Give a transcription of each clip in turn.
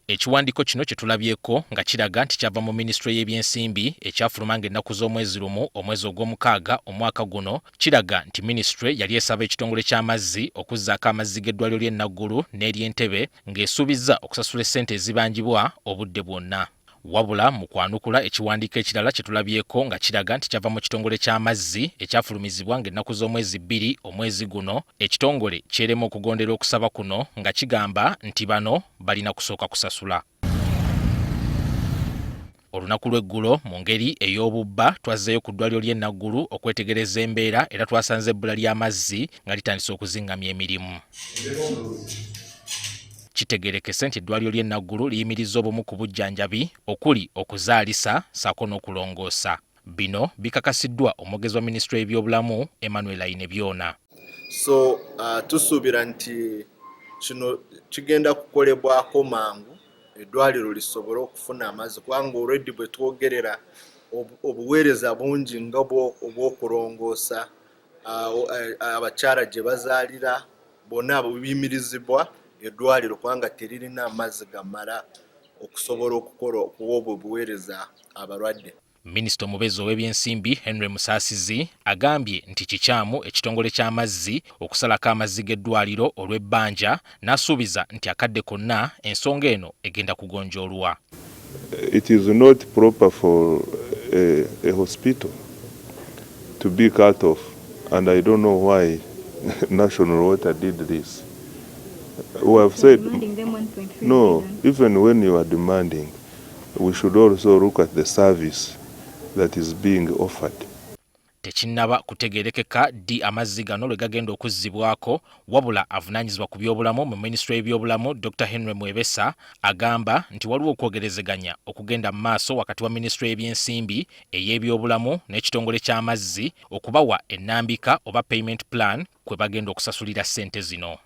Ekiwandiiko kino kye tulabyeko nga kiraga nti kyava mu minisitule y'ebyensimbi ekyafuluma ng'ennaku z'omwezi 1 omwezi ogw'omukaaga omwaka guno kiraga nti minisitule yali esaba ekitongole ky'amazzi okuzzaako amazzi g'eddwaliro ly'e Naggulu n'ery'Entebbe ng'esuubizza okusasula essente ezibanjibwa obudde bwonna. Wabula mu kwanukula ekiwandiiko ekirala kye tulabyeko nga kiraga nti kyava mu kitongole ky'amazzi ekyafulumizibwa ng'ennaku z'omwezi 2 omwezi guno, ekitongole kyerema okugondera okusaba kuno nga kigamba nti bano balina kusooka kusasula. Olunaku lw'eggulo mu ngeri ey'obubba twazzeeyo ku ddwaliro ly'e Naggulu okwetegereza embeera era twasanze ebbula ly'amazzi nga litandise okuzingamya emirimu. Kitegeerekese nti eddwaliro ly'e Naggulu liyimirizza obumu ku bujjanjabi okuli okuzaalisa ssaako n'okulongoosa. Bino bikakasiddwa omwogezi wa minisitule y'ebyobulamu Emmanuel Ainebyona. So tusuubira nti kino kigenda kukolebwako mangu eddwaliro lisobole okufuna amazzi, kubanga already bwe twogerera obuweereza bungi nga obw'okulongoosa abakyala gye bazaalira bonna buyimirizibwa eddwaliro kubanga teririna amazzi gamala okusobola okukola okuwa obwo obuweereza abalwadde. Minisita omubeezi ow'ebyensimbi Henry Musaasizi agambye nti kikyamu ekitongole ky'amazzi okusalako amazzi g'eddwaliro olw'ebbanja n'asuubiza nti akadde konna ensonga eno egenda kugonjoolwa. It is not proper for a hospital to be cut off, and I don't know why National Water did this. We have said demanding them 1.3 no, billion. Even when you are demanding, we should also look at the service that is being offered. Tekinnaba kutegeerekeka ddi amazzi gano lwe gagenda okuzzibwako, wabula avunaanyizibwa ku byobulamu mu minisitule y'ebyobulamu Dr Henry Mwebesa agamba nti waliwo okwogerezeganya okugenda mu maaso wakati wa minisitule y'ebyensimbi, ey'ebyobulamu n'ekitongole ky'amazzi okubawa ennambika oba payment plan kwe bagenda okusasulira ssente zino.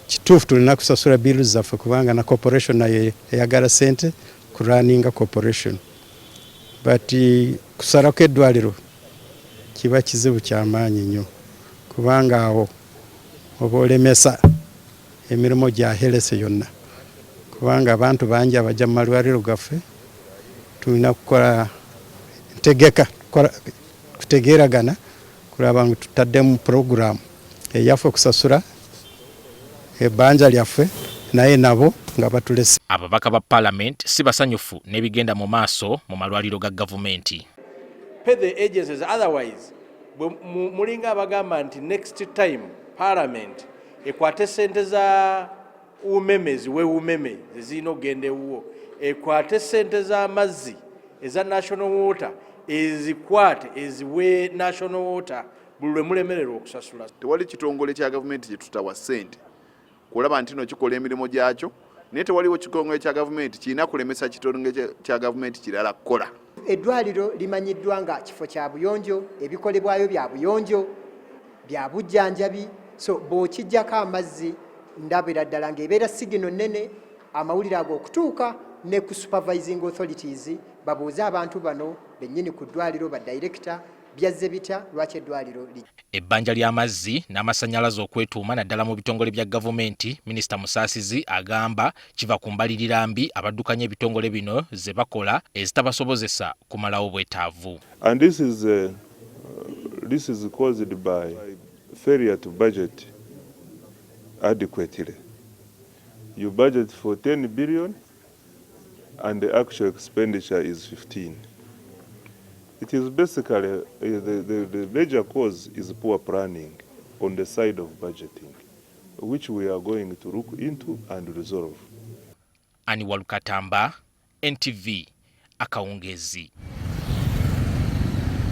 Kituufu tulina kusasula bills zaffe kubanga na corporation nayo eyagala sente kurunninga corporation, but kusalako eddwaliro kiba kizibu kyamaanyi nnyo kubanga awo oba olemesa emirimu gya health yonna, kubanga abantu bangi abajja mu malwaliro gaffe. Tulina kukola ntegeka, kutegeeragana kulaba ngu tutaddemu program eyaffe okusasula ebbanja lyaffe, naye nabo nga batulese. Ababaka ba paalamenti si basanyufu n'ebigenda mu maaso mu malwaliro ga gavumenti. Pay the agencies, otherwise mulinga abagamba nti next time parliament ekwate sente za Umeme, ziwe Umeme zezirina okugenda ewuwo, ekwate sente z'amazzi eza National Water, ezikwate eziwe National Water buli lwe mulemererwa okusasula. Tewali kitongole kya gavumenti kye tutawa ssente kulaba nti no kikola emirimu gyakyo, naye tewaliwo kitongole kya gavumenti kirina kulemesa kitongole kya gavumenti kirala kukola. Eddwaliro limanyiddwa nga kifo kya buyonjo, ebikolebwayo bya buyonjo, bya bujjanjabi, so bw'okijjako amazzi ndabira ddala ng'ebeera signal nnene amawulire ago okutuuka ne ku supervising authorities, babuuze abantu bano bennyini ku ddwaliro, ba director, byazze bitya, lwaki eddwaliro li Ebbanja ly'amazzi n'amasannyalaze okwetuuma naddala mu bitongole bya gavumenti, Minisita Musaasizi agamba kiva ku mbalirira mbi abaddukanya ebitongole bino ze bakola ezitabasobozesa kumalawo bwetaavu. And this is caused by failure to budget adequately. You budget for 10 billion and the actual expenditure is 15. It is basically the major cause is poor planning on the side of budgeting, which we are going to look into and resolve. Aniwal Katamba, NTV, akawungeezi.